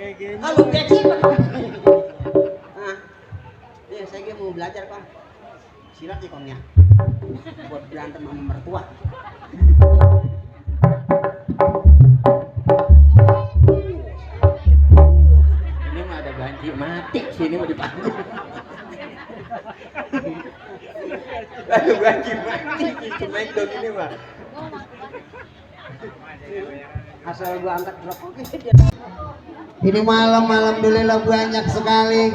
Kalau gaji ya saya mau belajar Kong. Silat ya Kong ya. Buat berantem sama mertua. Ini mah ada ganti mati sini mau dipanggil. Ada ganti mati di Smackdown ini mah. Asal gua angkat rokok dia. Ini malam alhamdulillah banyak sekali.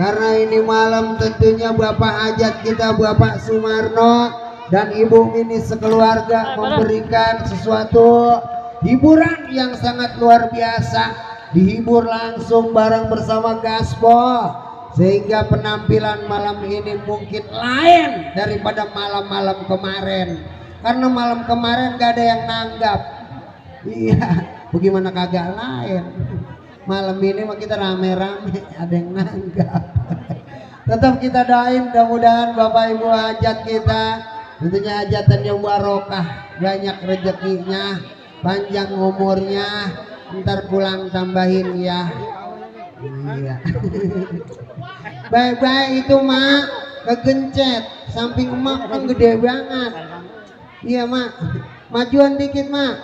Karena ini malam tentunya Bapak Hajat kita Bapak Sumarno dan Ibu Mini sekeluarga memberikan sesuatu hiburan yang sangat luar biasa. Dihibur langsung bareng bersama Gaspol, sehingga penampilan malam ini mungkin lain daripada malam-malam kemarin. Karena malam kemarin gak ada yang nanggap. Iya, bagaimana kagak lain. Malam ini mah kita rame-rame, ada yang nanggap. Tetap kita doain mudah-mudahan Bapak Ibu hajat kita tentunya hajatannya barokah, banyak rezekinya, panjang umurnya, ntar pulang tambahin ya. Iya. Baik-baik itu mak, kegencet, samping emak kan gede banget. Iya mak, majuan dikit mak.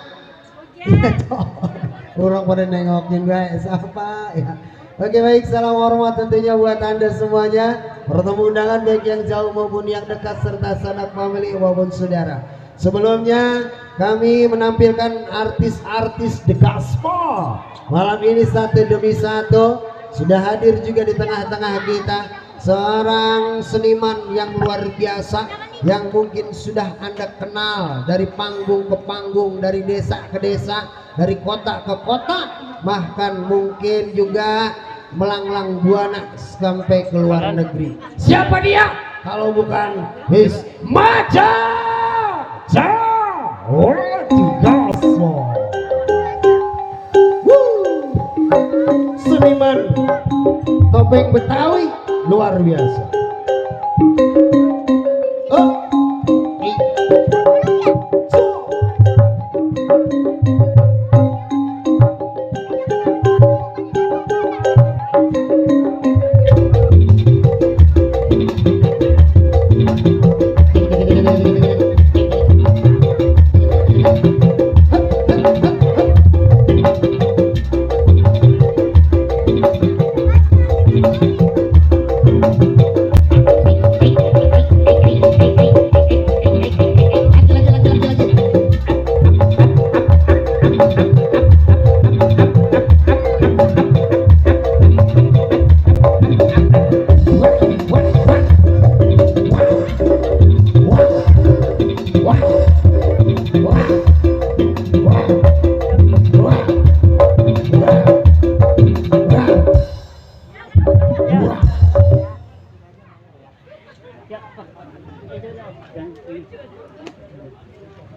Iya toh. Orang pada nengokin guys apa ya. Oke baik, salam hormat tentunya buat anda semuanya. Bertemu undangan baik yang jauh maupun yang dekat serta sanak family maupun saudara. Sebelumnya kami menampilkan artis-artis The Gospel. Malam ini satu demi satu sudah hadir juga di tengah-tengah kita seorang seniman yang luar biasa yang mungkin sudah anda kenal dari panggung ke panggung, dari desa ke desa, dari kota ke kota, bahkan mungkin juga melanglang buana sampai ke luar negeri. Siapa dia? Kalau bukan His Maja seniman topeng Betawi luar biasa.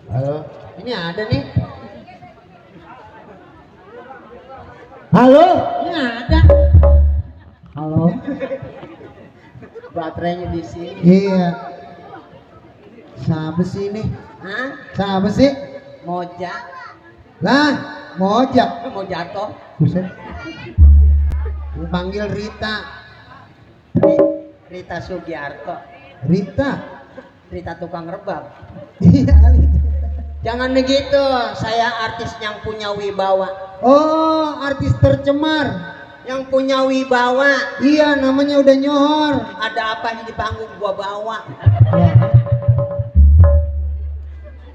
Halo, ini ada nih. Halo, ini ada. Halo. Baterainya di sini. Iya. Siapa sih ini? Hah? Siapa sih? Moja. Lah, Mojak. Mau jatuh. Buset. Panggil Rita. Rita Sugiarto. Rita. Rita tukang rebab. Iya. Jangan begitu, saya artis yang punya wibawa. Oh, artis tercemar. Yang punya wibawa. Iya, namanya udah nyohor. Ada apa di panggung gua bawa?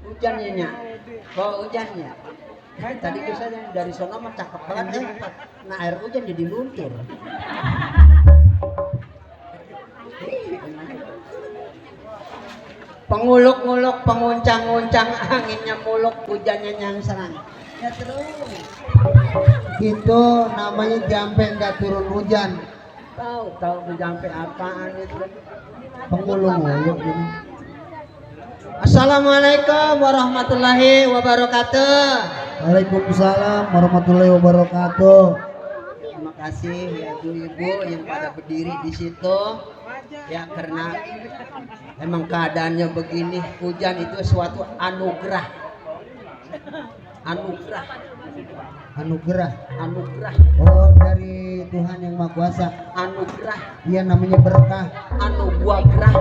Hujannya nyak. Bawa hujannya. Tadi bisa dari sono mah cakep banget ya. Nah air hujan jadi luntur. Penguluk-nguluk, penguncang-nguncang, anginnya muluk, hujannya nyangserang. Ya terus. Itu namanya jampe nggak turun hujan. Tahu jampe apaan itu? Pengulung-ulung ini. Assalamualaikum warahmatullahi wabarakatuh. Waalaikumsalam warahmatullahi wabarakatuh. Terima kasih ya ibu-ibu yang pada berdiri di situ. Ya karena emang keadaannya begini, hujan itu suatu anugerah. Anugerah. Anugerah. Anugerah. Oh, dari Tuhan yang Maha Kuasa. Anugerah. Iya, namanya berkah. Anu gua gerah.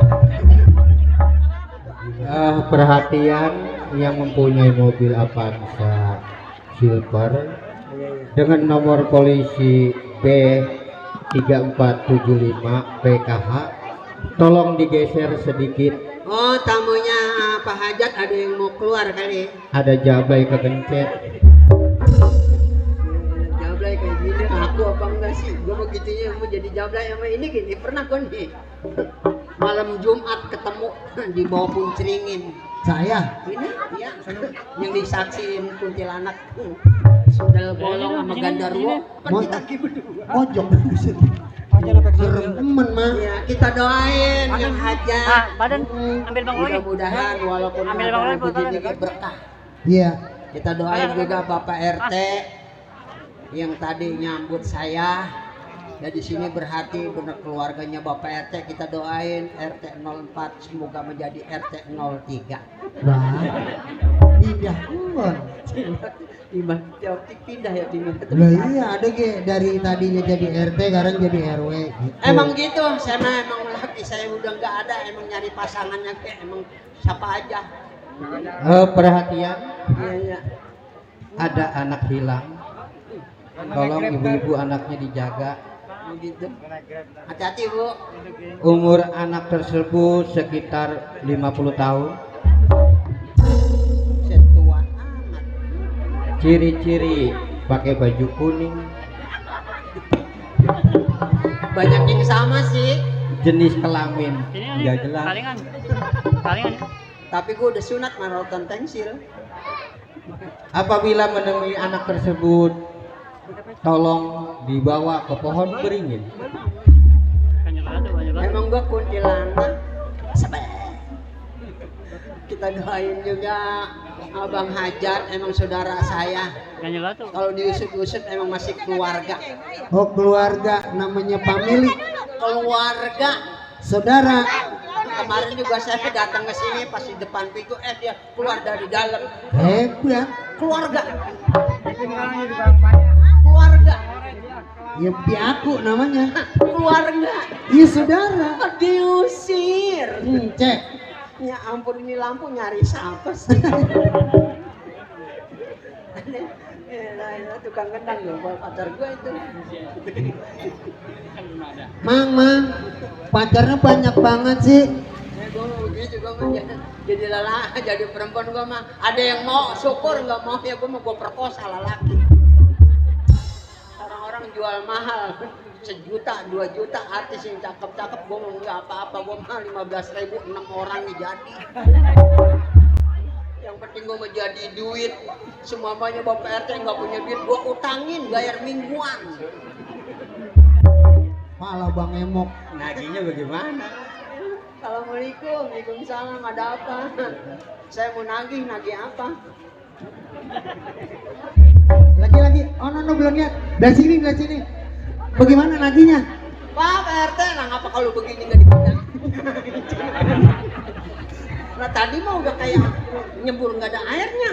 Perhatian yang mempunyai mobil Avanza Silver dengan nomor polisi B3475 PKH, tolong digeser sedikit. Oh, tamunya Pak Hajat ada yang mau keluar kali. Ada jablay kegencet. Jablay kayak gini aku apa enggak sih? Gue mau gitunya mau jadi jablay sama ini gini. Pernah gue nih malam Jumat ketemu di bawah Puncringin. Saya. Ini iya yang disaksiin kuntilanak. Sundel bolong sama Gandarwo. Pergi lagi berdua. Mojok. Serem temen mah. Iya, kita doain yang hajat. Badan ambil bang lagi. Mudah-mudahan walaupun Ambil ada bang lagi, begini badan. berkah. Iya. Kita doain juga Bapak RT yang tadi nyambut saya. Dan di sini berarti benar keluarganya Bapak RT, kita doain RT 04 semoga menjadi RT 03. Nah. Pindah pun. Timbang tiap pindah ya pindah. Lah iya, ada ge dari tadinya jadi RT sekarang jadi RW gitu. Emang gitu, sana emang laki saya udah nggak ada, emang nyari pasangannya kayak emang siapa aja. Perhatian, Iya iya. ada anak hilang. Tolong ibu-ibu anaknya dijaga. Begitu. Hati-hati Bu. Umur anak tersebut sekitar 50 tahun. Setua amat. Ciri-ciri pakai baju kuning, Banyak yang sama sih. jenis kelamin Ini nggak jelas. Palingan. Palingan. Tapi gue udah sunat maraton tensil. Apabila menemui anak tersebut, tolong dibawa ke pohon beringin. Emang gue kuntilanak. Sabar. Kita doain juga Abang Hajar, emang saudara saya. Kalau diusut-usut emang masih keluarga. Oh, keluarga namanya family. Keluarga. Saudara. Kemarin juga saya datang ke sini pas di depan pintu, dia keluar dari dalam. Hebat. Keluarga. Keluarga. Ya piaku namanya. Keluarga. Iya saudara. Diusir. Cek. Ya ampun, ini lampu nyari siapa sih? Tukang kendang loh, pacar gue itu. Mang, pacarnya banyak banget sih. Gue mau begitu, gue mau jadi lelah, jadi perempuan gue mah. Ada yang mau, syukur nggak mau ya gue mau gue perkosa lelaki. Orang-orang jual mahal, 1 juta, 2 juta, artis yang cakep-cakep, gue mau nggak apa-apa, gue mah 15.000, 6 orang nih jadi. Yang penting gue mau jadi duit, semuanya Bapak RT nggak punya duit, gue utangin, bayar mingguan. Malah Bang Emok. Nagihnya bagaimana? Assalamualaikum, waalaikumsalam, ada apa? Saya mau nagih apa? Lagi-lagi, oh no, belum lihat. Dari sini. Bagaimana naginya? Pak RT, lah ngapa kalau begini nggak dipendang? Nah tadi mah udah kayak nyebur nggak ada airnya.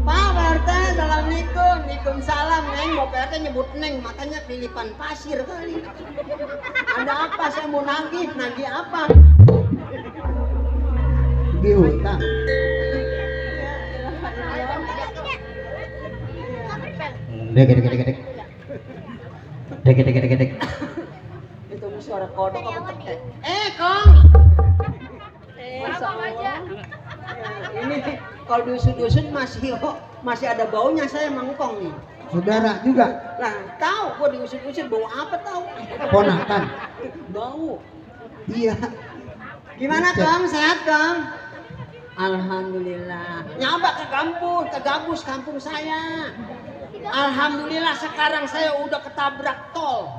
Pak RT, assalamualaikum, waalaikumsalam, Neng. Bapak RT nyebut Neng, matanya pilipan pasir kali. Ada apa? Saya mau nagih apa? Di utang. Dek. Itu suara kodok apa petek? Kong! Bang aja. Ini kalau dusun-dusun masih ada baunya, saya mangkong nih. Saudara juga. Lah, tahu gua diusir-usir bau apa tahu? Ponakan. Bau. Iya. Gimana Kang? Sehat Kang? Alhamdulillah. Nyabak ke gabus kampung saya. Alhamdulillah sekarang saya udah ketabrak tol.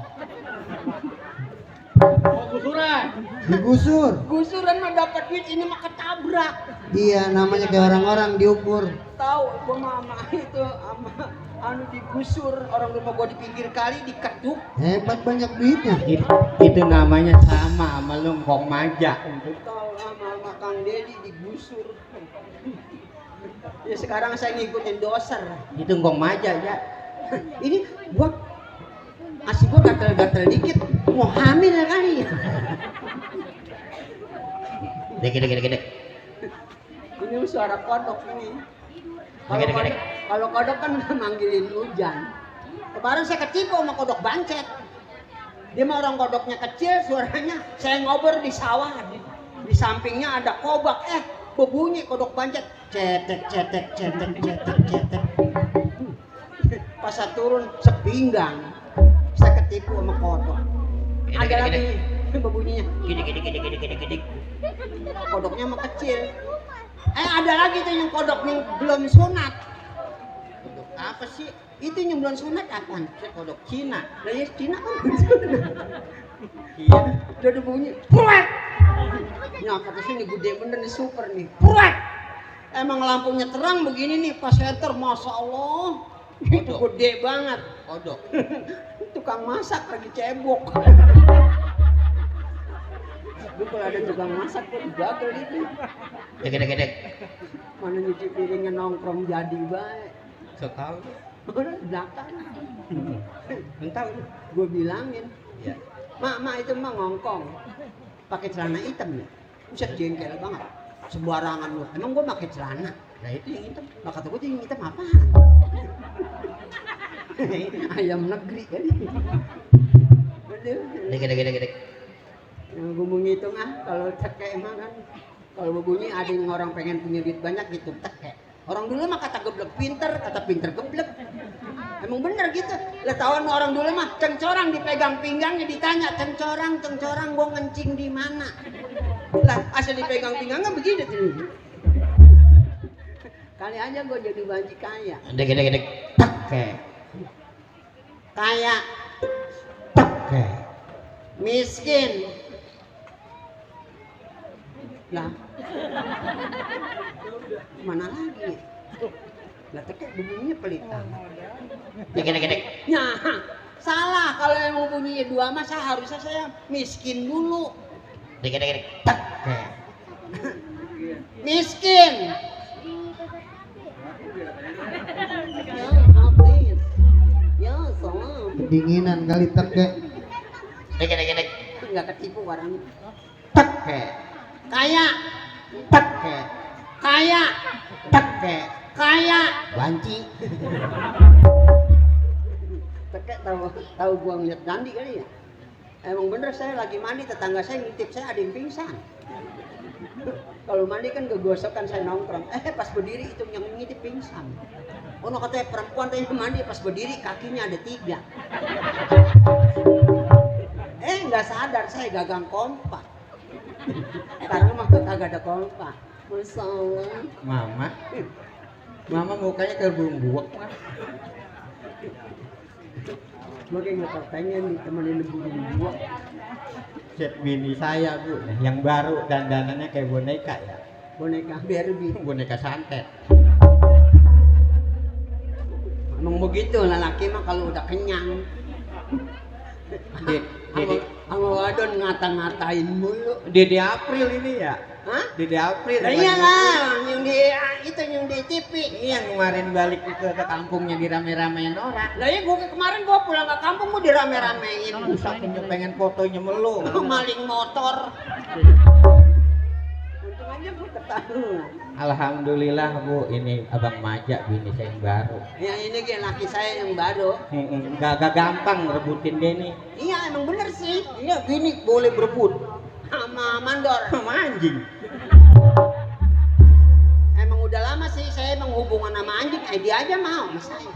Digusur. Gusuran mah dapat duit, ini mah ketabrak. Iya, namanya kayak orang-orang diukur. Tahu gua mama itu sama digusur, orang rumah gua di pinggir kali diketuk. Hebat, banyak duitnya. Itu namanya sama lu Kong Maja. Tahu sama Kang Dedi digusur. Ya sekarang saya ngikutin doser. Itu ngkong maja ya. Ini gua asik gua gatel-gatel dikit mau hamil kali ya. Dek. Ini suara kodok ini. Dek. Kalau kodok kan manggilin hujan. Kemarin saya ketipu sama kodok bancet. Dia mah orang kodoknya kecil, suaranya saya ngobrol di sawah. Di sampingnya ada kobak, berbunyi kodok bancet. Cetek. Pas saya turun sepinggang, saya ketipu sama kodok. Ada lagi berbunyinya. Gidik. Kodoknya mah kecil. Ada lagi tuh yang kodok yang belum sunat. Kodok apa sih? Itu yang belum sunat apaan? Kodok Cina. Lah ya Cina kan belum sunat. Iya. Udah ada bunyi. Puet. Nah kata sini gede bener nih super nih. Puet. Emang lampunya terang begini nih pas enter, masya Allah. Itu gede banget. Kodok. Tukang masak lagi cebok. Lu kalau ada tukang masak tuh gagal itu. Dek. Mana nyuci piringnya nongkrong jadi baik. Sekali. Udah belakang. Entah. Gue bilangin, Ya. mak itu mah ngongkong. Pakai celana hitam ya. Buset jengkel banget. Sembarangan lu. Emang gue pakai celana. Nah itu yang hitam. Lah kata gue yang hitam apaan? Ayam negeri kan. Dek. Yang gue mau ngitung kalau teke emang kan. Kalau berbunyi ada yang orang pengen punya duit banyak gitu teke. Orang dulu mah kata geblek pinter, kata pinter geblek. Emang bener gitu. Lah tawan orang dulu mah cengcorang dipegang pinggangnya ditanya cengcorang gua ngencing di mana? Lah asal dipegang pinggangnya begini tuh. Kali aja gua jadi banci kaya. Dek. Teke. Kaya, Teke. miskin. Lah mana lagi? Lah teke bunyinya pelitan. Dek. Ya, salah kalau yang mau bunyinya dua mas harusnya saya miskin dulu. Dek. Teke. Miskin. Ya, habis. Ya, salam. Kedinginan kali teke. Dek. Enggak ketipu warnanya. Teke. Kaya, Teke. kaya, Teke. kaya. Banci. Teke tahu gua ngeliat Dandi kali ya. Emang bener saya lagi mandi, tetangga saya ngintip saya ada yang pingsan. Kalau mandi kan kegosokan saya nongkrong. Pas berdiri itu yang ngintip pingsan. Oh no katanya perempuan tadi mandi pas berdiri kakinya ada 3. Nggak sadar saya gagang kompak. Karena mah kagak ada kompak. Masalah. Mama mukanya kayak burung buak mah. Gue kayak nggak pengen ditemenin burung buak. Set bini saya bu, yang baru dandanannya kayak boneka ya. Boneka Barbie. Boneka santet. Emang begitu lelaki mah kalau udah kenyang. Sama wadon ngata-ngatain mulu. Dede April ini ya. Hah? Dede April. Nah, iyalah, yang di TV. Iya yang kemarin balik ke kampungnya dirame-ramein orang. Lah ya kemarin gua pulang ke kampung gua dirame-ramein. Saking pengen fotonya melu. Maling motor. Untung aja gua ketahuan. Alhamdulillah bu, ini abang Maja bini saya yang baru. Ya ini kayak laki saya yang baru. Gak gampang rebutin dia nih. Iya emang bener sih. Iya bini boleh berebut Sama mandor. sama anjing. Emang udah lama sih saya emang hubungan sama anjing. Dia aja mau sama saya.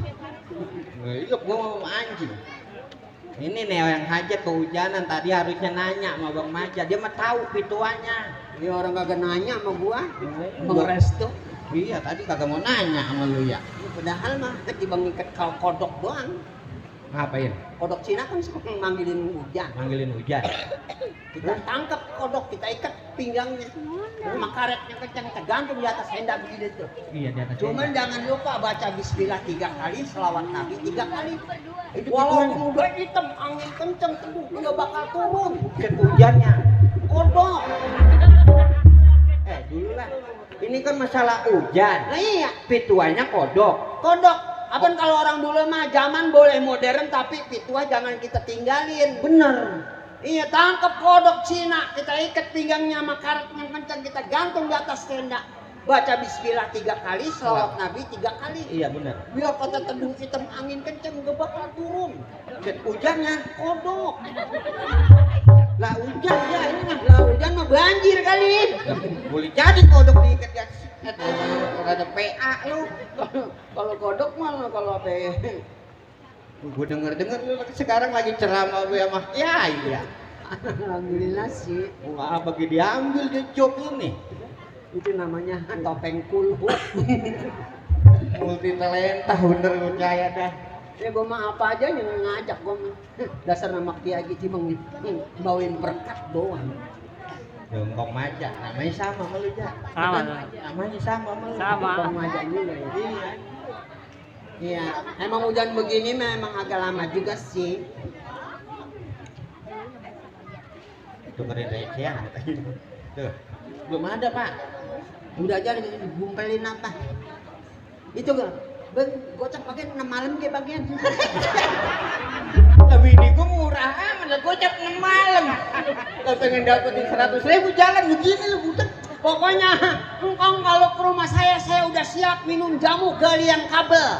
Iya gua mau sama anjing. Ini nih yang hajat kehujanan tadi harusnya nanya sama bang Maja. Dia mah tahu pituannya. Ya orang kagak nanya sama gua. Bang Resto. Iya tadi kagak mau nanya sama lu ya. Padahal mah dibang ikat kodok doang. Ngapain? Kodok Cina kan suka manggilin hujan. Manggilin hujan. Kita tangkap kodok, kita ikat pinggangnya. Sama karetnya kencang, kita gantung di atas tenda begini tuh. Iya di atas. Cuman jangan lupa baca bismillah 3 kali, selawat Nabi 3 kali. Walaupun udah hitam, angin kencang, teduh, nggak bakal turun. Hujannya. Kodok. dulu lah. Ini kan masalah hujan. Nah iya, Pituanya kodok. kodok. Apaan kalau orang dulu mah zaman boleh modern tapi pitua jangan kita tinggalin. Bener. Iya, tangkap kodok Cina, kita ikat pinggangnya sama karet yang kencang, kita gantung di atas tenda. Baca bismillah 3 kali, selawat Nabi 3 kali. Iya bener. Biar kata teduh hitam angin kencang gak bakal turun. Dan hujannya Kodok. lah hujan ya ini mah. Lah hujan mah banjir kali. Boleh jadi kodok diikat di atas. Ada PA lu. Kalau kodok mah kalau apa? Gue denger lu sekarang lagi ceramah gue sama ya iya. Alhamdulillah sih. Wah bagi diambil dia job ini. Itu namanya topeng kulhut. Multi talenta bener gue percaya dah. Ya gue mah apa aja yang ngajak gue mah. Dasar nama Kiai gitu bawain berkat doang. Jongkong maja, namanya sama sama lu ja. Sama. Namanya sama sama lu. Sama. Bang Majak juga ya. Iya, emang hujan begini memang agak lama juga sih. Itu keren recehan katanya. Tuh, belum ada pak. Udah aja digumpelin apa? Itu gak? Gocap pakai 6 malam kayak bagian. Tapi ini gue murah amat, gocap 6 malam. Kalau pengen dapetin 100.000 jalan begini lu butet. Pokoknya engkau kalau ke rumah saya udah siap minum jamu galian kabel.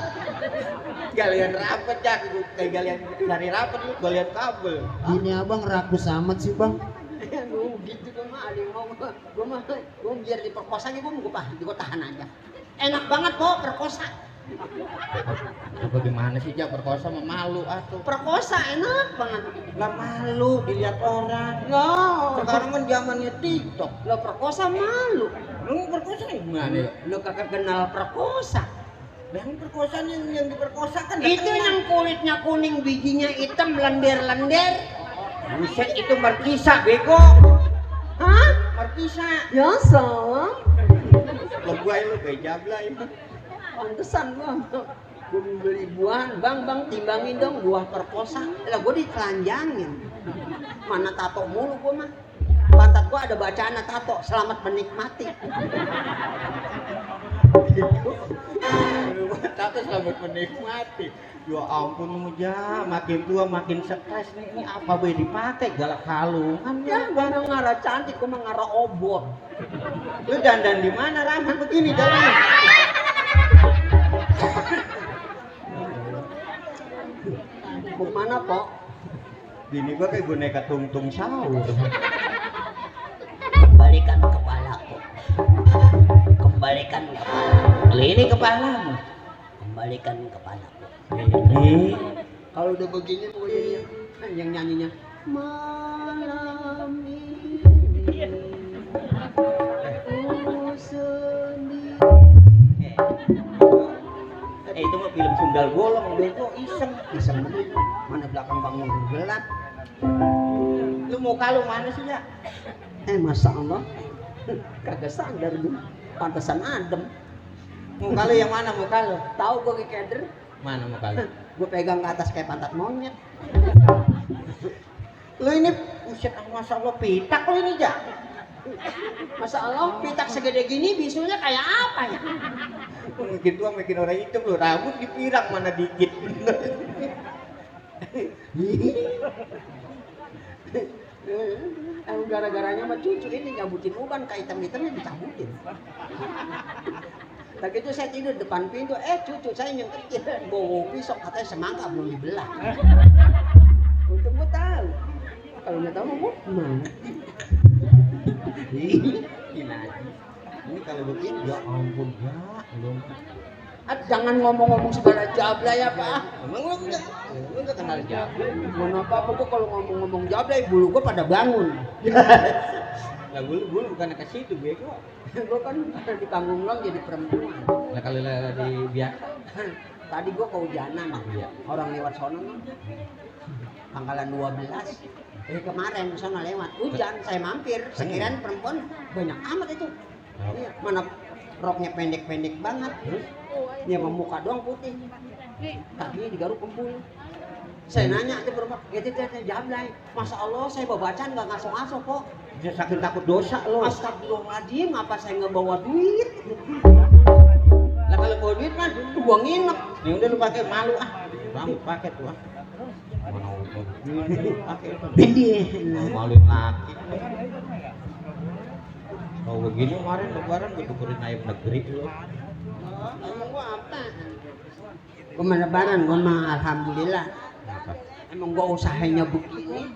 Galian rapet ya, kayak galian dari rapet lu galian kabel. Ini abang rakus amat sih bang. Aduh, gitu gue mah ada yang mau gue biar diperkosa gitu gue tahan aja. Enak banget kok perkosa. Bagaimana sih ja perkosa sama malu atuh. Perkosa enak banget. Lah malu dilihat orang. Loh, Sekarang kan zamannya TikTok. lo perkosa malu. Lu perkosa gimana ya? Lo kagak kenal perkosa. Yang perkosaan yang diperkosakan Itu yang kulitnya kuning, bijinya hitam, lender-lender. buset itu markisa bego. Hah? Markisa. Ya salah. Lebay lu kayak jablay. Pantesan gua beli buah, bang timbangin dong buah perkosa. Lah gua ditelanjangin. Mana tato mulu gua mah. Pantat gua ada bacaan tato, selamat menikmati. Tato selamat menikmati. Ya ampun lu ja, makin tua makin stres nih. Ini apa be dipakai galak kalungan Ya gua mau ngarah cantik, gua mau ngarah obor. Lu dandan di mana ramen begini jalannya? Mau mana, Pok? Bini gua kayak boneka tungtung sahur. Kembalikan kepalaku. Kembalikan kepalaku. Ini kepalamu. Kembalikan kepalaku. Ini Kalau udah begini pokoknya yang nyanyinya malam ini aku sendiri. itu mah film sundal bolong, bego iseng. Iseng bener. Mana belakang bangun gelap. Lu muka lu mana sih ya? Masya Allah kagak sadar gue. Pantesan adem. Muka lu yang mana muka lu? Tahu gue kayak keder. Mana muka lu? Gue pegang ke atas kayak pantat monyet. Lu ini buset masya Allah pitak lu ini ja. Masya Allah pitak segede gini bisunya kayak apa ya? Mungkin tua makin orang hitam lu, rambut dipirang mana dikit bener. Gara-garanya mah cucu ini nyabutin uban kayak hitam-hitamnya dicabutin. Tak itu saya tidur depan pintu, cucu saya yang kecil bawa pisau katanya semangka belum dibelah. Untung gue tahu. Kalau nggak tahu mau mana? Ini kalau begini ya ampun ya, belum. Jangan ngomong-ngomong segala jablay ya Pak. Emang lu enggak kenal jablay? Mana apa gua kalau ngomong-ngomong jablay bulu gua pada bangun. Lah bulu bukan ke situ bego. Gua kan di panggung long jadi perempuan. Lah kalau di biasa Tadi gua kehujanan. Iya. Orang lewat sono nih. Pangkalan 12. Kemarin sono lewat hujan, saya mampir. Sekiranya perempuan banyak amat itu. Iya, mana roknya pendek-pendek banget. Dia muka doang putih. Kakinya digaruk kempul. Saya nanya aja berapa, itu jablay. Masya Allah, saya babacan nggak ngaso-ngaso kok. Dia sakit takut dosa lo. Astagfirullahaladzim, apa saya nggak bawa duit? Lah kalau bawa duit mah, gua nginep. Ya udah lu pakai malu ah. Kamu pakai tuh ah. Mana udah. Pakai. Maluin laki. Oh begini kemarin lebaran gue tukerin ayam negeri lo. Emang gua apa? Gua mah lebaran, gua mah alhamdulillah. Kenapa? Emang gua usahanya begini.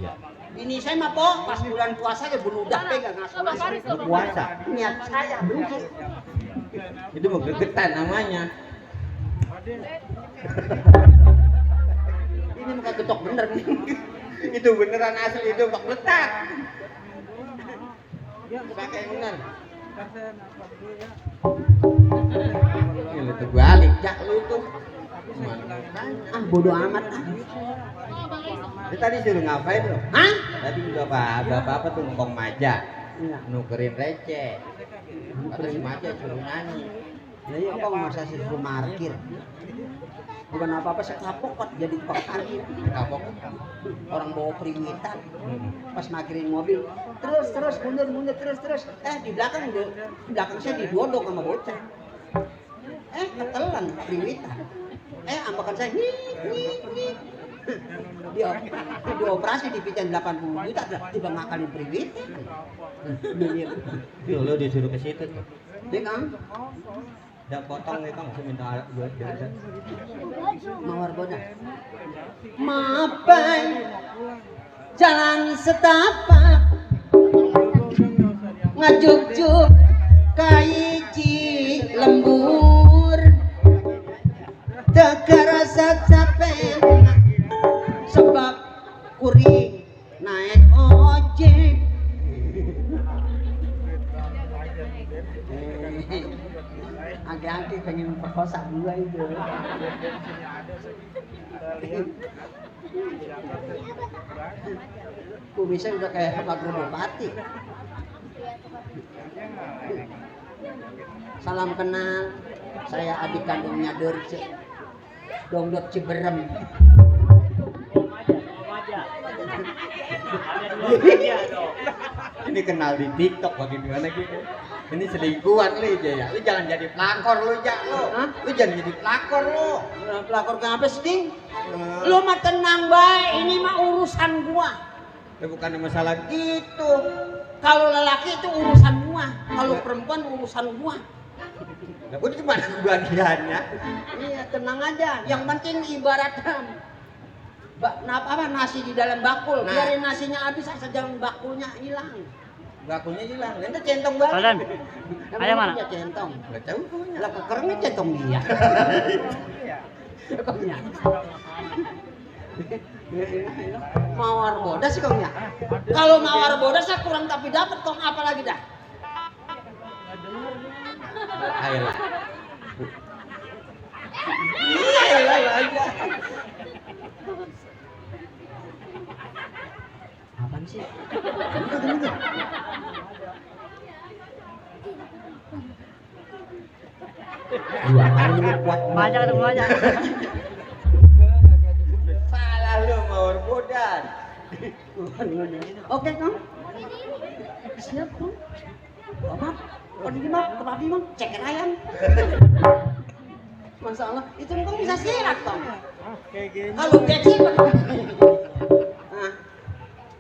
Iya. Ini saya mah po, pas bulan puasa ya beludak pegang ngaso-ngaso. Lu puasa. Niat saya begitu. Itu mau gegetan namanya. Ini muka getok bener nih. Itu beneran asli itu bak letak. Pakai yang bener. Ini tuh balik jak lu tuh. Ah bodoh amat ah. Dia tadi suruh ngapain lo? Hah? Tadi juga apa tuh ngkong maja. Iya. Nukerin receh. Kata si maja suruh nyanyi. Nah iya kok masa saya suruh parkir. Bukan apa-apa saya kapok kok jadi tukang parkir. Kapok. Orang bawa perimitan. Pas makirin mobil, terus mundur terus. Di belakang saya didodok sama bocah. Ketelan perimitan. Ambakan saya nih. Dia dioperasi dipican 80 juta tiba ngakalin perimitan. Tuh lo disuruh ke situ tuh. Dia kan Udah potong nih Kang, saya minta buat jajan. mawar boda. Mapai jalan setapak ngajuk-juk kaiji lembur teu kerasa capek sebab kuring naik ojek. Aki-aki pengen perkosa gua itu. Kumisnya udah kayak lagu bupati. Salam kenal, saya adik kandungnya Dorce, Dongdot Ciberem. Ini kenal di TikTok bagaimana gitu. Ini selingkuhan lu ya. Lu jangan jadi pelakor lu ya lu. Hah? Lu jangan jadi pelakor lu. Pelakor kenapa sih, Ding? Lu mah tenang baik, ini mah urusan gua. Ya bukan masalah gitu. Kalau lelaki itu urusan gua, kalau perempuan urusan gua. Nah, udah gimana kebahagiaannya? Iya, tenang aja. Yang penting ibaratkan nasi di dalam bakul. Nah. Biarin nasinya habis, jangan bakulnya hilang. Bakunya hilang. Nanti centong banget. Padan. Emang Ayam mana? punya centong. Enggak tahu punya. Lah kekernya centong dia. Kongnya. Mawar bodas sih kongnya. Kalau mawar bodas saya kurang tapi dapat kong apa lagi dah? Ayolah. Iya aja. Apaan sih? Dua kali kuat. Aja ketemu aja. Salah lu mawar bodas. Oke kong. Siap kong. Apa? Pergi mah, ke papi mah, ceker ayam. Masya Allah, itu kong bisa silat kong. Kalau gaji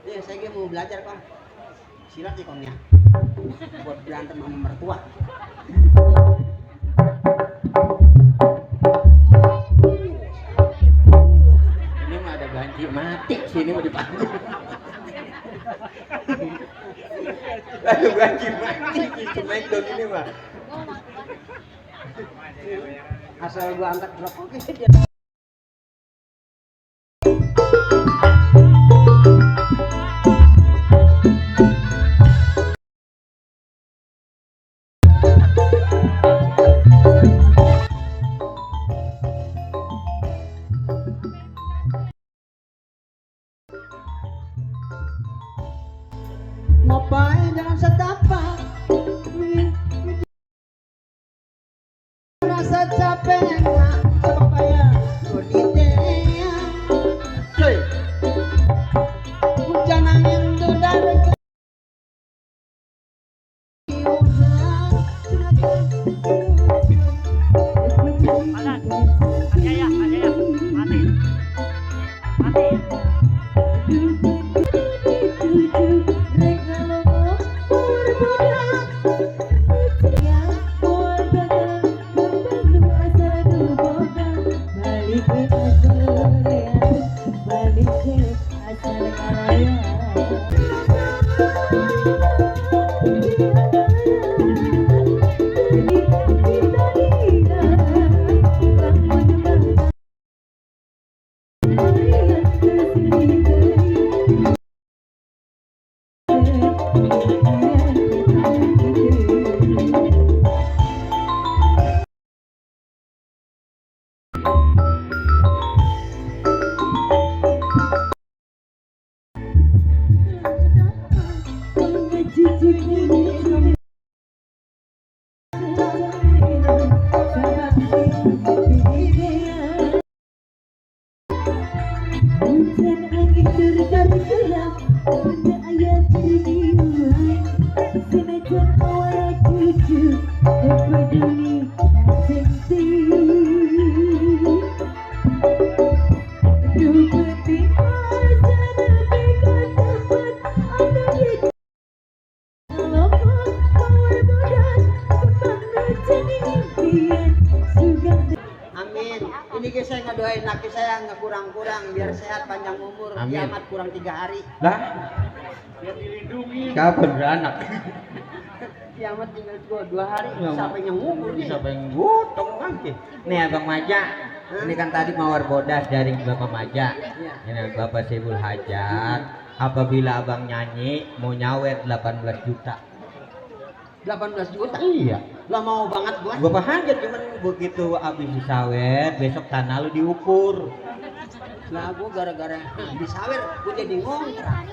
iya saya mau belajar kong. Silat ya kong ya. Buat berantem sama mertua. Ini mah ada ganti mati sini mau dipanggil. Ada ganti mati di Smackdown ini mah. Asal gua angkat rokok dia. Ngapain jangan setapak rasa capek nggak supaya kudite Amin. Ini guys saya ngedoain laki saya nggak kurang-kurang biar sehat panjang umur. Amin. Kiamat kurang 3 hari. Lah, kapan beranak? Kiamat tinggal 2 hari. Ya, Sampai yang umur nih. Bisa pengen gotong nanti. Nih Abang Maja, ini kan tadi mawar bodas dari Bapak Maja. Iya. Ini Bapak Sibul Hajat. Apabila Abang nyanyi mau nyawet 18 juta. 18 juta. Iya. Lah mau banget gua. Bapak Hajat cuman begitu habis disawet besok tanah lu diukur. Lah gua gara-gara disawer gua jadi ngontrak.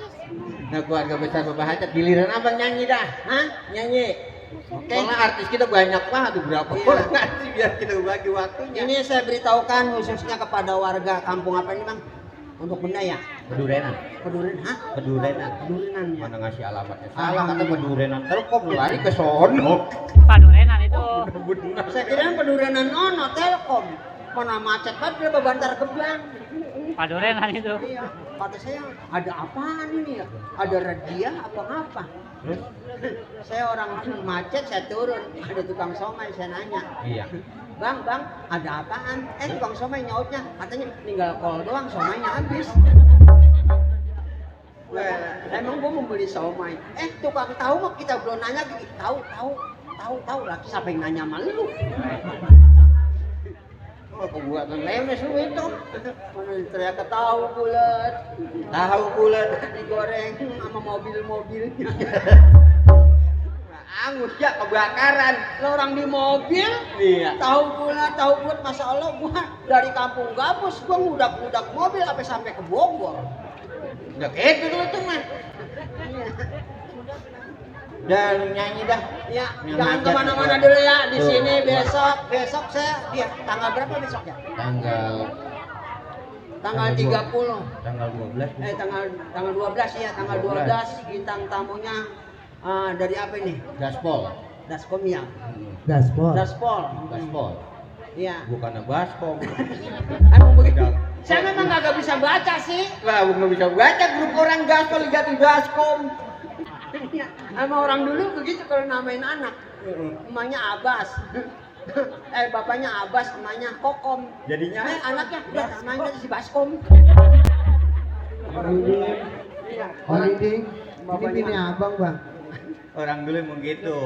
Nah keluarga besar Bapak Hajat giliran Abang nyanyi dah. Hah? Nyanyi. Oke. Soalnya artis kita banyak banget tuh berapa Iya. orang sih biar kita bagi waktunya. Ini saya beritahukan khususnya kepada warga kampung apa ini, Bang? Untuk benda ya? Pedurenan. Peduren, hah? Pedurenan. Pedurenan ya. Mana ngasih alamatnya salah kata pedurenan Telkom lari ke sono. Padurenan itu. Saya kira pedurenan ono Telkom. Mana macet banget dia bebantar gebang. Padurenan itu. Iya. Kata saya ada apaan ini ya? Ada radia apa? Saya orang macet saya turun. Ada tukang somai saya nanya. Iya. Bang, ada apaan? Tukang somai nyautnya katanya tinggal kol doang, somainya habis. Emang gua mau beli somai. Tukang tahu mah kita belum nanya gitu. Tahu lagi siapa yang nanya sama lu? Oh, kebuatan lemes lu itu. Mana teriak tahu bulat. Tahu bulan. Digoreng sama mobil-mobilnya. Angus ya kebakaran. Lo orang di mobil, Iya. tahu bulat, masya Allah gua dari kampung Gabus gua ngudak mobil sampai ke Bogor. Udah gitu dulu tuh mah. Udah lu nyanyi dah. Ya, Yang jangan hajat kemana-mana juga. dulu ya. Di Tuh. sini besok saya tanggal berapa besok ya? Tanggal Tanggal 30. Tanggal 12. Tanggal 12 ya, tanggal 12 bintang tamunya dari apa ini? Gaspol. Daskom ya. Gaspol. Daspol. Gaspol. Iya. Bukan Baskom. Emang begitu. Saya memang kagak bisa baca sih. Lah, nggak bisa baca grup orang Gaspol jatuh Gaskom. Iya, sama orang dulu begitu kalau namain anak. Emaknya Abbas. Bapaknya Abbas, emaknya Kokom. Jadinya Anaknya udah namanya si Baskom. Iya. Holiding. Ini bini abang bang. orang dulu emang gitu.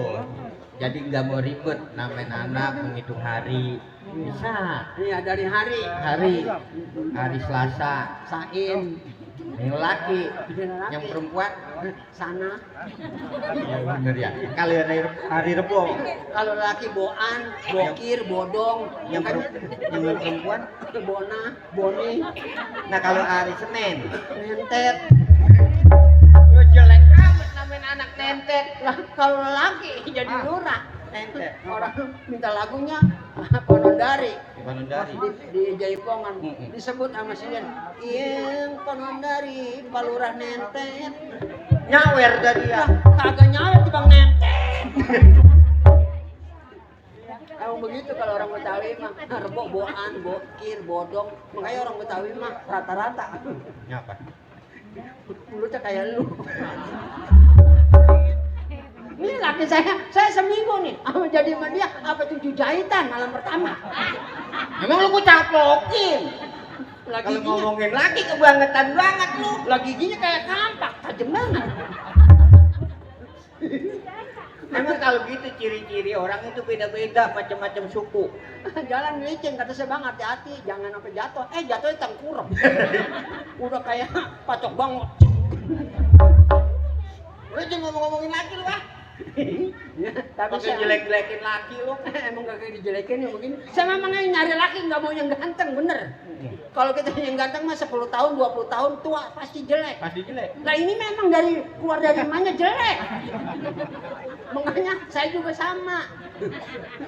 Jadi nggak mau ribet namain anak menghitung hari. Bisa. Iya dari hari. Hari Selasa. Sain. Yang laki, Laki. yang perempuan Sana. ya bener ya. Kalau hari Rebo, Kalau laki Boan, Bokir, Bodong. yang perempuan, Bona, Boni, nah kalau hari Senin, Nentet. lu jelek amat namain anak nentet. Lah kalau laki jadi lurah. Nentet. Orang minta lagunya Panondari. Panondari. Di Jaipongan Mm-mm. disebut sama Sinen. Yang Panondari, Palurah Nentet. Nyawer dari ya. Lah kagak nyawer di Bang Nentet. Emang begitu kalau orang Betawi mah Rebo, Boan, Bokir, Bodong. Makanya orang Betawi mah rata-rata Nyapa? mulutnya kayak lu. Ini laki saya seminggu nih, jadi sama dia apa 7 jahitan malam pertama. Emang lu gua caplokin? Kalau ngomongin laki kebangetan banget lu. Lagi giginya kayak kampak, tajam banget. Emang kalau gitu ciri-ciri orang itu beda-beda, macam-macam suku. Jalan licin, kata saya bang, hati-hati, jangan sampai jatuh. Jatuhnya tengkurap. Udah kayak pacok banget. Lu jangan ngomong-ngomongin laki lu ah. Ya, tapi Pakai saya jelek-jelekin laki lu. emang gak kayak dijelekin ya begini. Saya memang nyari laki nggak mau yang ganteng, bener. Kalau kita yang ganteng mah 10 tahun, 20 tahun tua pasti jelek. Pasti jelek. Nah ini memang dari keluar dari rumahnya jelek. Makanya saya juga sama.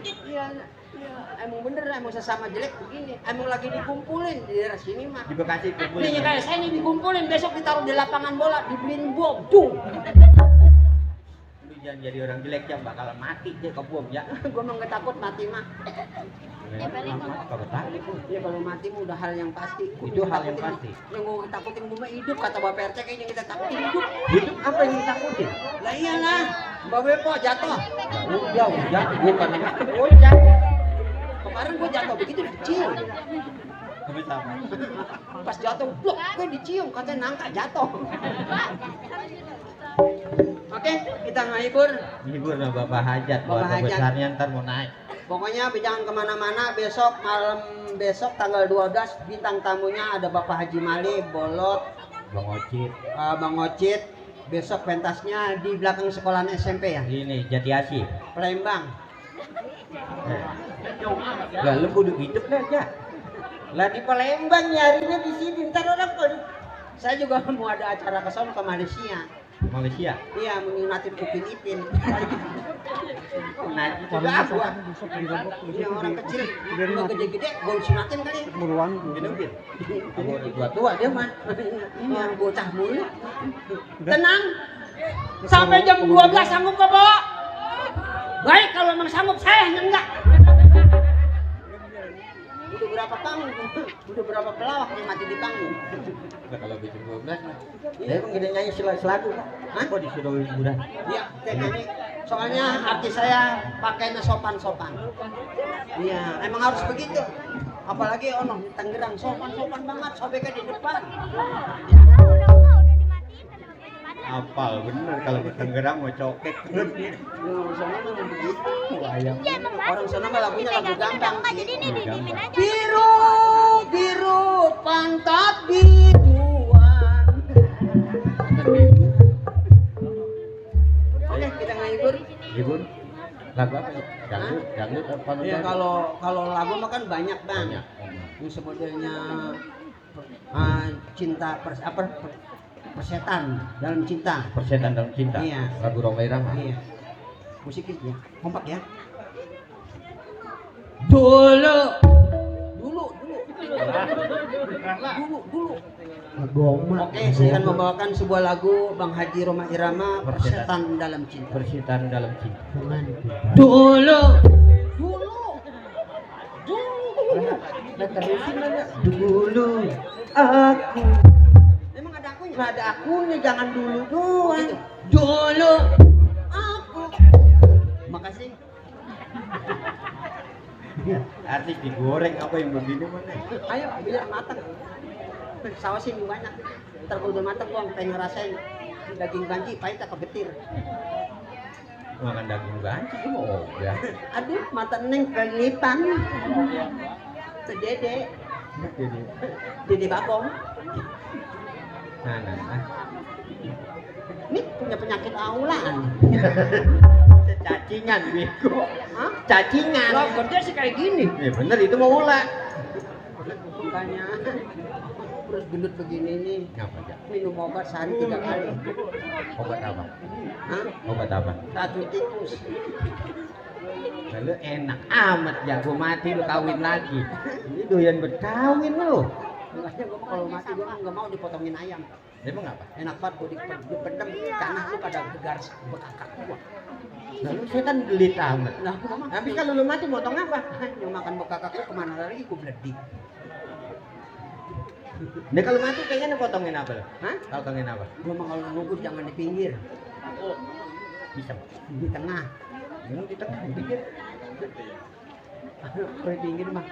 Iya, iya. Emang bener, emang sesama jelek begini. Emang lagi dikumpulin di daerah sini mah. Di Bekasi kumpulin. Nih kayak saya nih dikumpulin, besok ditaruh di lapangan bola, dibeliin bom, tuh. Lu jangan jadi orang jelek yang bakalan mati deh kebom ya. Gue mah nggak takut mati mah. Kalau takut. Ya kalau mati mah udah hal yang pasti. Itu hal yang pasti. Yang gue takutin gue mah hidup, kata Bapak RT kayaknya kita takutin hidup. Hidup apa yang ditakutin? Lah iyalah, Mbak Bepo jatuh. Jauh, bukan bocah. Kemarin gue jatuh begitu dicium. Tapi sama. Pas jatuh, blok, gue dicium, katanya nangka jatuh. Oke, kita ngehibur. Hibur sama Bapak Hajat, Bapak Bapak Hajat. besarnya ntar mau naik. Pokoknya jangan kemana-mana, besok malam besok tanggal 12 bintang tamunya ada Bapak Haji Mali, Bolot, Bang Ocit. Bang Ocit. Besok pentasnya di belakang sekolahan SMP ya, Ini Jati Asih. Palembang. Lah lu kudu hidup lah aja. Lah di Palembang nyarinya di sini ntar orang pun. Saya juga mau ada acara ke sono ke Malaysia. Malaysia. Iya, menyunatin Upin Ipin. Nah, itu juga gua. Iya, orang kecil, mau gede-gede, gue sunatin kali. Gede-gede. Tua-tua dia mah. Iya, bocah mulu. Tenang. Sampai jam 12 sanggup ke Bo? Baik, kalau emang sanggup, saya enggak. Udah berapa panggung? Udah berapa pelawak yang mati di panggung? Nah, kalau gitu 12 mah. Dia emang gede nyanyi selagu kan? Hah? Kok disuruh liburan? Iya, saya nyanyi. Soalnya artis saya pakainya sopan-sopan. Iya, emang harus begitu. Apalagi ono di Tangerang sopan-sopan banget, sobeknya di depan. Apal bener kalau ke Tangerang mau cokek. Orang sana memang begitu. Ayam. Orang sana mah lagunya lagu gampang sih. Gampang. Biru, biru, pantat biruan. Oke, kita ngehibur. Hibur. Lagu apa ya? Dangdut, dangdut apa? Iya, kalau lagu mah kan banyak bang. Banyak. Yang modelnya cinta persetan dalam cinta. Persetan dalam cinta. Iya. Lagu Roma Irama. Iya. Musiknya ya, kompak ya. Dulu. Oke, saya akan membawakan sebuah lagu Bang Haji Roma Irama, Persetan dalam Cinta. Persetan dalam cinta. Dulu. Dulu aku. Emang ada akunya? Nggak ada akunya, jangan dulu doang. Gitu. Dulu aku. Makasih. Artis digoreng apa yang begini mana? Ayo biar matang. Sawasin banyak. Ntar kalau udah matang gua pengen ngerasain daging banci pahit apa getir. Makan daging banci oh ya. Aduh, mata neng kelipan. Dede. Dede Babong. Nah. Ini punya penyakit aulan. Cacingan bego. Hah? Cacingan. Lo kerja sih kayak gini. Ya bener itu mau ular. Makanya terus gendut begini nih. Ngapa aja? Minum obat sehari 3 kali. Obat apa? Hah? Obat apa? Racun tikus. Lalu enak amat jago mati lu kawin lagi. Ini doyan berkawin lu. Makanya gua kalau mati gua nggak mau dipotongin ayam. Emang apa? Enak banget gua dipendem karena lu pada gegar bekakak gua. Lalu saya kan gelit amat. Lah gua mah Habis kalau lu mati motong apa? yang makan bekakak gua kemana lagi gua bledik. Dia kalau mati kayaknya potongin apa? Hah? Potongin apa? Gua mah kalau ngubur jangan di pinggir, Bisa. di tengah. Yang di tengah dikit. Kue dingin mah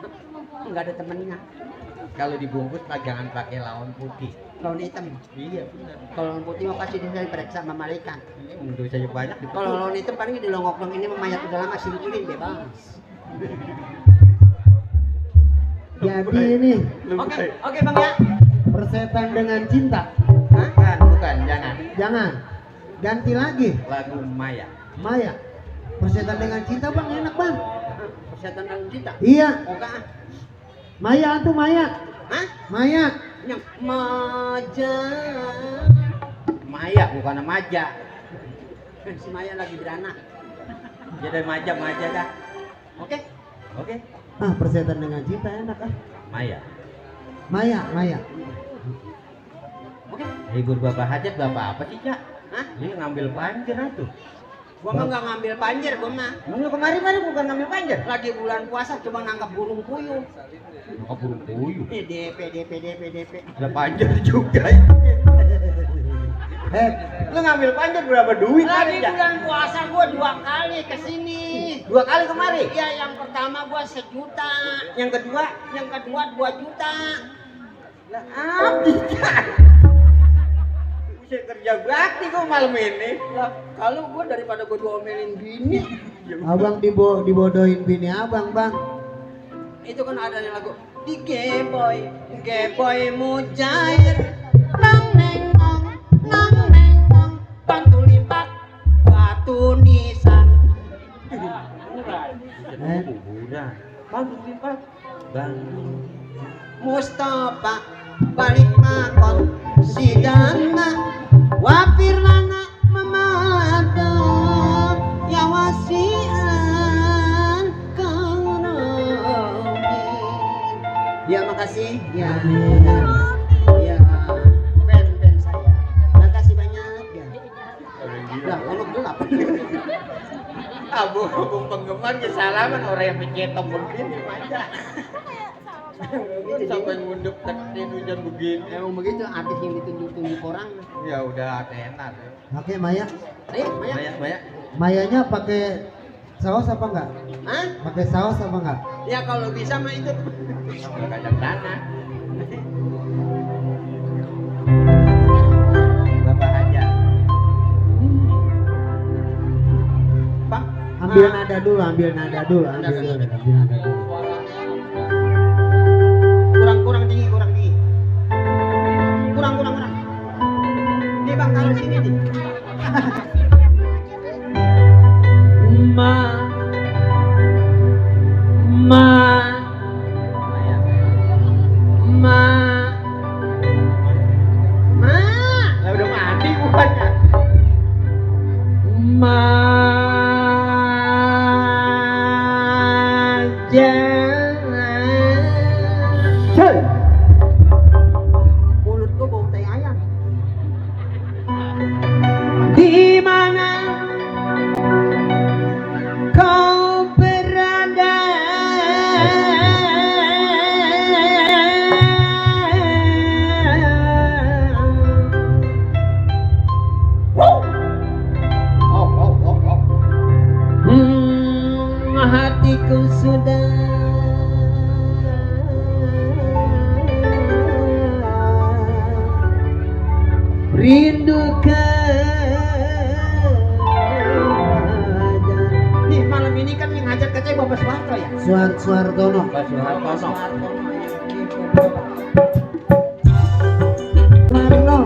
nggak ada temennya. Kalau dibungkus mah jangan pakai lawan putih. Lawan hitam. Iya benar. Kalau lawan putih mah pasti dia diperiksa sama malaikat. Ini dosanya banyak. Kalau lawan hitam paling dilongok-long ini memayat udah lama sini bebas. Jadi ini Oke Bang ya. persetan dengan cinta. Bukan, jangan. Jangan. Ganti lagi. Lagu Maya. Maya. Persetan dengan cinta bang enak bang. Persetan dalam cinta. Iya. Oke. Maya tuh Maya. Hah? Maya. Yang maja. Maya bukan Maja. Si Maya lagi beranak. Jadi Maja dah. Oke. Oke. Ah persetan dengan cinta enak ah. Maya. Maya. Oke. Hibur bapak hajat bapak apa sih Cak? Hah? Ini ngambil panjer atuh. Gua mah nggak ngambil panjer gua mah. Lu kemarin bukan ngambil panjer. Lagi bulan puasa cuma nangkap burung puyuh. Nangkap burung puyuh. DP. Ada panjer juga. Lu ngambil panjer berapa duit Lagi kali, Cak? bulan puasa gua 2 kali kesini. 2 kali kemari. Iya, yang pertama gua 1 juta, Yang kedua, yang kedua 2 juta. lah abis Cak. Bisa kerja bakti kok malam ini. Lah, kalau gua daripada gua diomelin bini, Abang dibodohin bini abang bang. itu kan ada yang lagu di Geboy mujair, nang nengong, bantu limpak, batu nisan. Kuburan. Bagus Pak. Bang. Mustafa balik makon sidana wapir lana memadam ya wasian kang nabi. Ya makasih ya. Ya pen saya. Makasih banyak ya. Lah kalau gelap. Abang penggemar ya salaman orang yang mencetok begini aja. Sampai ngunduk tekin hujan begini. Emang begitu artis yang ditunjuk-tunjuk orang. Ya udah tenar. Oke Maya. Ayo, Maya. Maya. Mayanya pakai saus apa enggak? Hah? Pakai saus apa enggak? Ya kalau bisa mah itu. Sama kacang tanah. Bapak aja. Bang, Ambil nada dulu, ambil nada dulu. kurang tinggi. Kurang. Nih Bang, taruh sini nih. Ma. Lah udah mati bukannya. Mulut gua bau tai ayam. Di mana kau berada? Hatiku sudah rindu nih malam ini kan yang ngajak ke Bapak Suharto ya? Suhartono. Pak Soeharto. Suharno.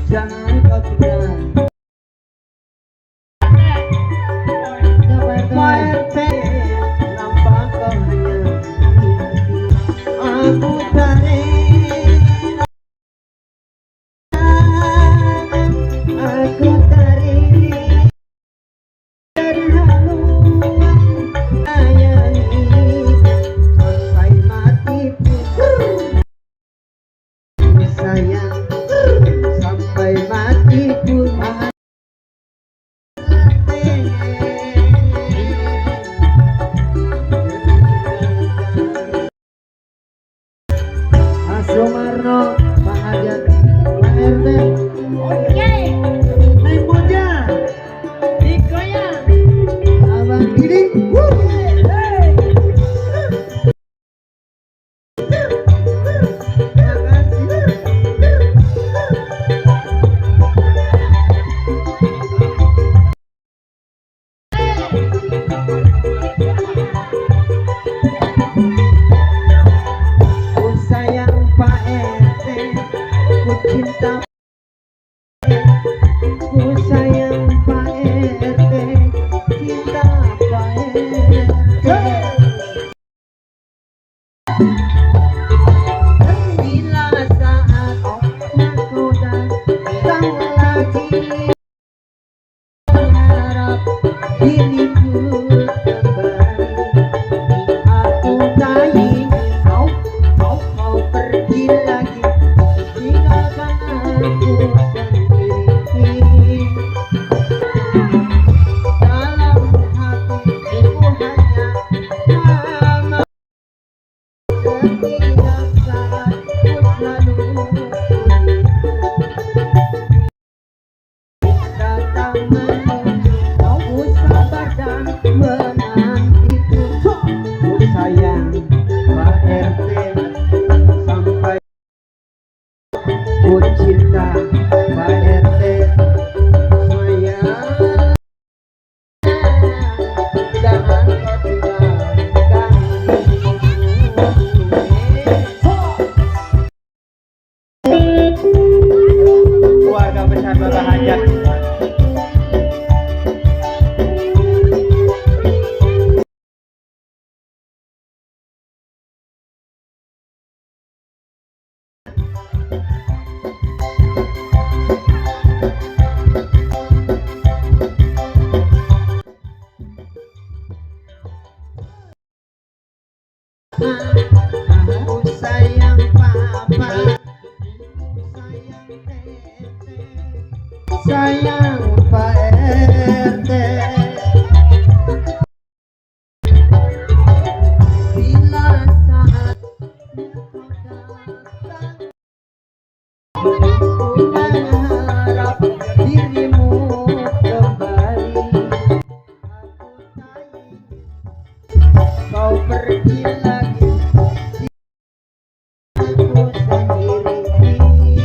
Jangan kau bilang Pak RT, nampak kau hanya mimpi. Aku tarik dari haluan sayangi sampai mati pun sayang sampai mati pun Aku sayang papa, sayang Pak RT. Bila saat ku berharap dirimu kembali, kau pergi lagi, aku sendiri.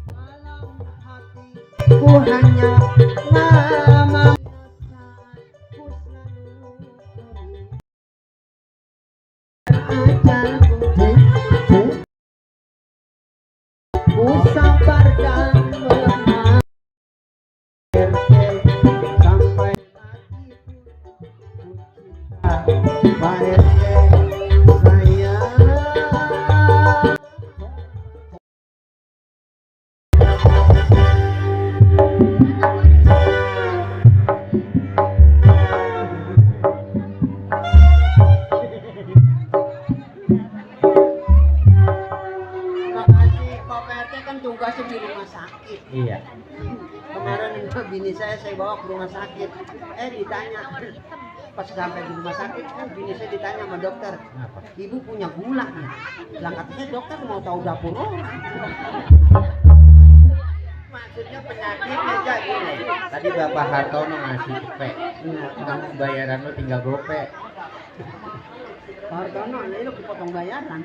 Dalam hatiku hanya nama ku selalu ku sabar dan lemah sampai hatiku ku cinta Pak RT sayang. Makasih Pak RT kan tugasnya di rumah sakit. Iya. Kemarin bini saya bawa ke rumah sakit. Ditanya pas sampai di rumah sakit, bini saya ditanya sama dokter, Kenapa? ibu punya gula ya? Lah katanya dokter mau tahu dapur orang. Maksudnya penyakit aja gini. Tadi Bapak Hartono ngasih cepet. Kamu bayaran lu tinggal gope. Hartono, ini lu dipotong bayaran.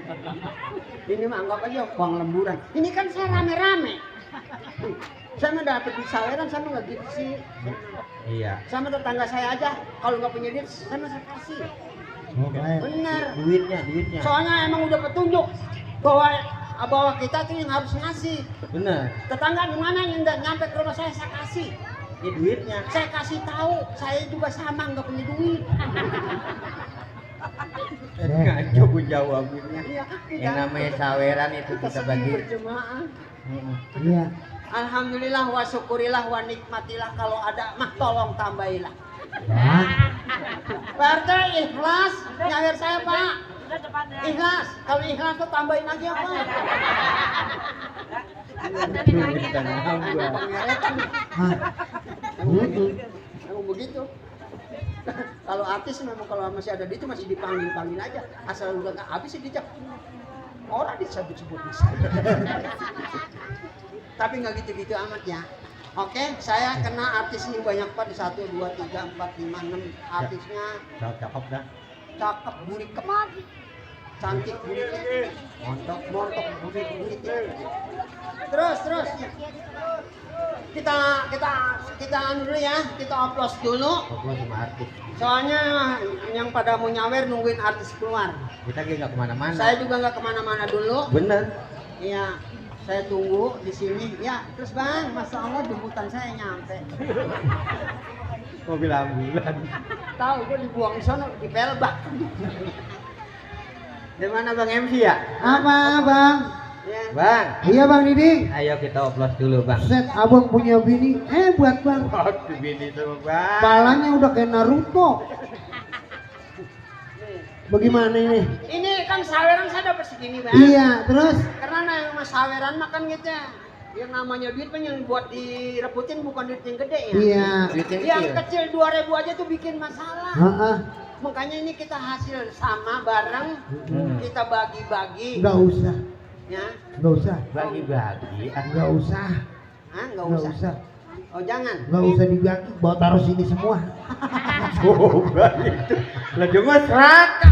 Ini mah anggap aja uang lemburan. Ini kan saya rame-rame. Saya mah dapet di saweran, saya mah nggak gitu sih. Iya. Sama tetangga saya aja, kalau nggak punya duit, saya mah kasih. Oh, baik. Bener. Duitnya. Soalnya emang udah petunjuk bahwa kita tuh yang harus ngasih. Bener. Tetangga di mana yang nggak nyampe ke rumah saya kasih. Ini duitnya. Saya kasih tahu, saya juga sama nggak punya duit. Ngaco gue jawabinnya. Iya, Yang namanya saweran itu kita bagi. berjemaah. Iya. Alhamdulillah wa syukurilah wa nikmatilah, kalau ada mah tolong tambahilah. Wah, Pak RT ikhlas nyawer saya Pak. Ikhlas, kalau ikhlas tuh tambahin lagi ya Pak. Kita nambah. Pengeretan. ah, Emang begitu. Kalau artis memang kalau masih ada itu masih dipanggil aja. Asal udah nggak habis sih dicap. Orang disebut-sebut bisa. Tapi nggak gitu-gitu amat ya. Oke, saya kena artis ini banyak Pak, di 1, 2, 3, 4, 5, 6 artisnya. Cakep dah. Cakep, burik cantik, burik montok burik. Terus kita anu dulu ya, kita upload dulu. Gue sama artis. Soalnya yang pada mau nyawer nungguin artis keluar. Kita kayak nggak kemana-mana. Saya juga nggak kemana-mana dulu. Bener. Iya, saya tunggu di sini. Ya, terus Bang, Masya Allah jemputan saya nyampe. Mobil ambulan. Tahu gue dibuang di sono di pelbak. Di mana Bang MC ya? apa bang? Ya. Bang, Iya bang Didi. ayo kita oplos dulu Bang. Set abang punya bini, buat bang. Waktu bini sama Bang. Palanya udah kayak Naruto. Bagaimana ini? Ini kan saweran saya dapat segini Bang. Iya, terus? Karena nama saweran makan gitu ya. Yang namanya duit kan yang buat direbutin bukan duit yang gede ya. Iya. Duit yang Yang kecil. kecil 2.000 aja tuh bikin masalah. Heeh. Makanya ini kita hasil sama bareng, kita bagi-bagi. Nggak usah, Ya, nggak usah, Bagi-bagi. nggak usah, nggak nggak usah. usah, Oh jangan. nggak usah dibagi. Bawa taruh sini semua. Coba itu. Lah cuma seraka.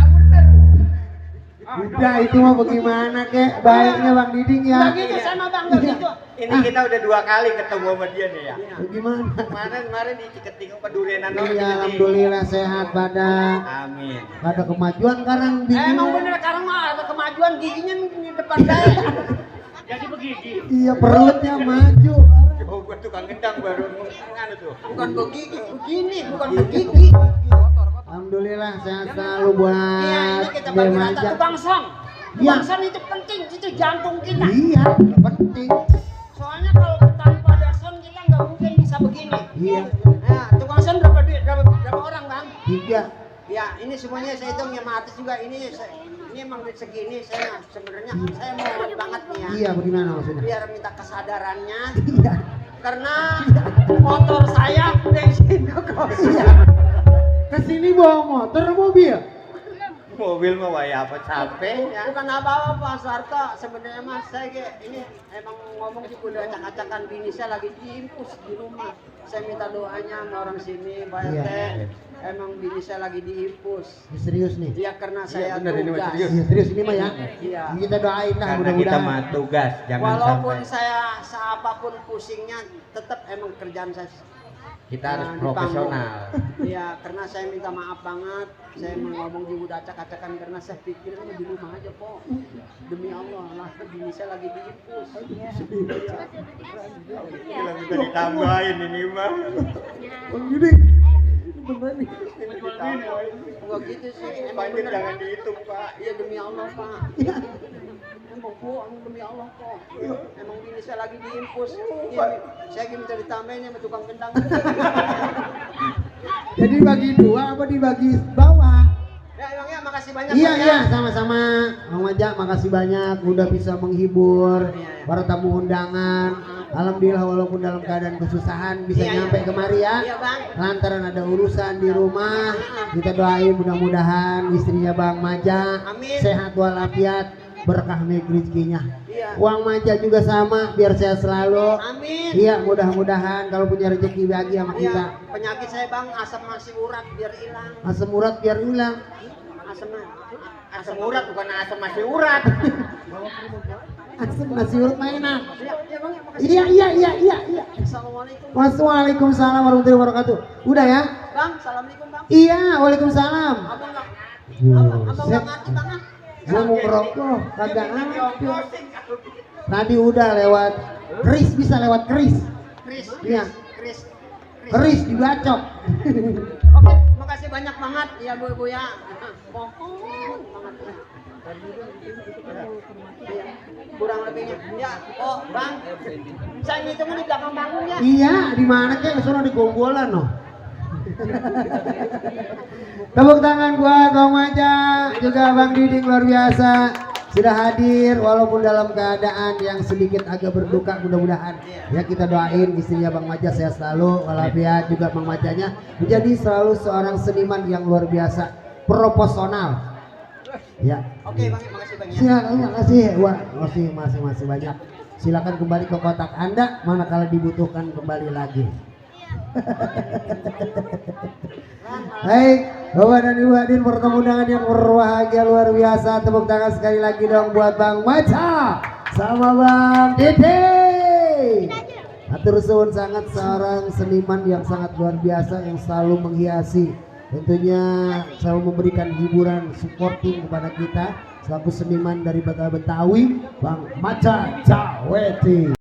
Udah itu mah bagaimana kek? Baiknya bang Diding ya. Nggak gitu sama Bang, nggak gitu. Ini kita udah 2 kali ketemu sama dia nih ya. Iya. Bagaimana? Kemarin di Ciketing Pedurenan Iya, alhamdulillah sehat badan. Amin. Gak ada kemajuan sekarang bini. Emang bener sekarang mah ada kemajuan giginya di depan saya. Iya perutnya maju. Oh, gua tukang gendang baru nganu tuh. Bukan begini, begini, bukan begini. Alhamdulillah sehat selalu buat Iya, ini kita Gede bagi rata Maja. tukang son. Iya. Tukang son itu penting, itu jantung kita. Iya, penting. Soalnya kalau tanpa ada son kita nggak mungkin bisa begini. Iya. Nah, tukang son berapa duit? Berapa orang, Bang? 3. Ya, ini semuanya saya hitung yang artis juga ini emang duit segini saya sebenarnya saya mau banget nih ya. Iya, bagaimana maksudnya? Biar minta kesadarannya Iya. karena motor saya bensin kosong. Kesini bawa motor mobil. Mobil mah waya apa capeknya. Bukan apa-apa Pak Soeharto, sebenarnya Mas saya ini emang ngomong juga udah acak-acakan bini saya lagi diimpus di rumah. Saya minta doanya sama orang sini, Pak RT. Iya. Emang bini saya lagi diimpus. Ini serius nih. Ya karena saya bener, ini mah tugas. serius. Iya, serius ini mah ya. Iya. Kita doain lah Karena kita mudah-mudahan. mah tugas, jangan Walaupun sampai saya seapapun pusingnya, tetap emang kerjaan saya. kita harus di profesional. panggung. Iya, karena saya minta maaf banget. Saya mau ngomong juga udah acak-acakan karena saya pikir di rumah aja kok. Demi Allah, lah bini saya lagi diimpus. Gila minta ditambahin ini mah. Begini. Beneran nih. Gua gitu sih, emang Banjir bener. jangan dihitung, Pak. Iya demi Allah Pak. Emang gua demi Allah kok. Emang bini saya lagi diimpus. Iya, saya minta ditambahin sama tukang gendang. Jadi bagi 2 apa dibagi bawah? Ya emangnya makasih banyak. Iya Pak, ya. iya sama-sama Bang Maja, makasih banyak udah bisa menghibur Iya. para tamu undangan. Alhamdulillah walaupun dalam keadaan kesusahan bisa Iya, nyampe iya. kemari ya. Iya Bang. Lantaran ada urusan di rumah, kita doain mudah-mudahan istrinya Bang Maja Amin. sehat walafiat, berkah rezekinya. Iya. Uang Maja juga sama biar sehat selalu. Amin. Iya mudah-mudahan kalau punya rezeki bagi sama kita. Iya, penyakit saya Bang asam masih urat biar hilang. Asam urat biar hilang. Asam Asam urat bukan asam masih urat. Asam nasi urat mainan. Iya, iya Bang, ya, makasih. Iya. Assalamualaikum. Waalaikumsalam warahmatullahi wabarakatuh. Udah ya? Bang, assalamualaikum Bang. Iya, waalaikumsalam. Abang nggak, abang Set. nggak ngerti Bang. Ah. Gua mau ngerokok, kagak ngerti. Tadi udah lewat keris, bisa lewat keris. Kris, Iya. Kris. Keris dibacok. Oke, makasih banyak banget ya Bu ya. Mohon banget. Iya, kurang lebihnya. Ya, oh Bang, saya ngitung di belakang panggung ya. Iya, di mana kek? Sono di Gonggolan noh. Tepuk tangan buat Bang Maja, juga Bang Diding luar biasa sudah hadir walaupun dalam keadaan yang sedikit agak berduka. Mudah-mudahan ya kita doain istrinya Bang Maja sehat selalu walafiat, juga Bang Majanya menjadi selalu seorang seniman yang luar biasa proporsional. Ya. Oke Bang, makasih banyak. Silakan, makasih. Wah, masih banyak. Silakan kembali ke kotak Anda manakala dibutuhkan kembali lagi. Baik, Bapak dan Ibu hadirin pertemuan undangan yang berbahagia luar biasa. Tepuk tangan sekali lagi dong buat Bang Maja sama Bang Dede. Atur suwun, sangat seorang seniman yang sangat luar biasa yang selalu menghiasi, tentunya selalu memberikan hiburan supporting kepada kita selaku seniman dari Betawi, Bang Maja Jaweti.